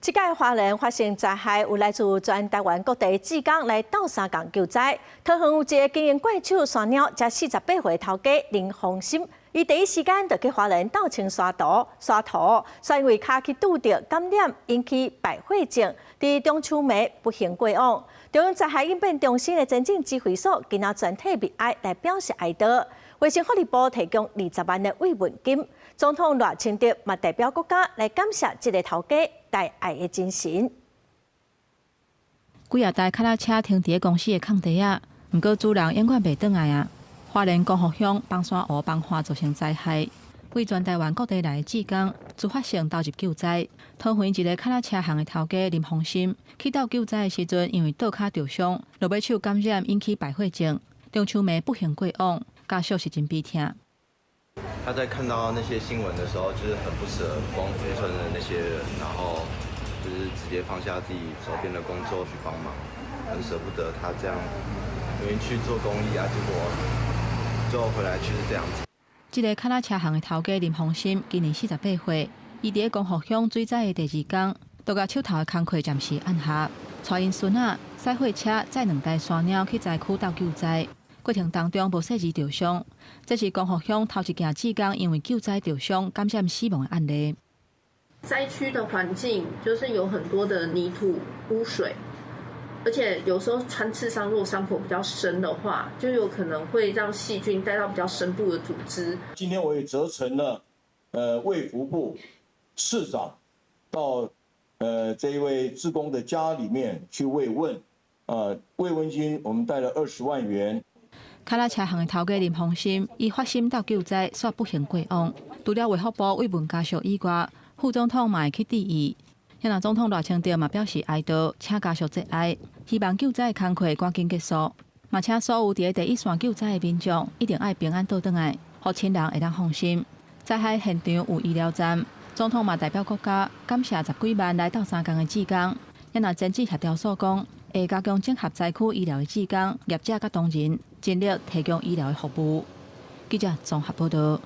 這擺花蓮發生災害，有來自全台灣各地志工來鬥相共救災。桃園有一个經營怪手山貓，這48歲頭家林鴻心，伊第一時間就去花蓮鬥清沙土，沙土，煞因為跤去拄著感染，引起敗血症，佇中秋暝不幸過往。中央災害應變中心的前進指揮所今仔全體默哀來表示哀悼。衛生福利部提供20萬的慰問金，總統賴清德嘛代表國家來感謝這个頭家大愛的精神。幾仔台跤踏車停佇咧公司的空地仔，毋過主人永遠袂轉來啊！花蓮光復鄉枋山湖崩岸造成災害，為全台灣各地來的志工自發性投入救災。桃園一个跤踏車行的頭家林鴻心去鬥救災的時陣，因為倒跤著傷，落尾手感染引起敗血症，中秋暝不幸過往，家屬是真悲痛。他在看到那些新聞的時候，就是很不捨光復村的那些人，然後就是直接放下自己手邊的工作去幫忙，很捨不得他這樣，因為去做公益啊，結果最後回來卻是這樣子。這个跤踏車行的頭家林鴻心今年48歲，伊佇咧光復鄉水災的第二工，就共手頭的工課暫時按下，帶𪜶孫仔駛貨車載兩台山貓去災區鬥救災。過程當中無細膩著傷，這是光復鄉頭一件志工因為救災著傷感染死亡的案例。災區的環境就是有很多的泥土污水，而且有時候穿刺傷如果傷口比較深的話，就有可能會讓細菌帶到比較深部的組織。今天我也責成了，衛福部次長到，這一位志工的家裡面去慰問，慰問金我們帶了20萬元。跤踏車行的頭家林鴻心，伊發心鬥救災，煞不幸過往。除了衛福部慰問家屬以外，副總統嘛會去致意。若總統賴清德嘛表示哀悼，請家屬節哀，希望救災的工課趕緊結束。嘛請所有佇咧第一線救災的民眾一定愛平安倒轉來，予親人會當放心。災害現場有醫療站，總統嘛代表國家感謝十幾萬來鬥相共的志工。若前指協調所講，會加強整合災區醫療的志工、業者佮同仁，盡力提供醫療的服務。記者綜合報道。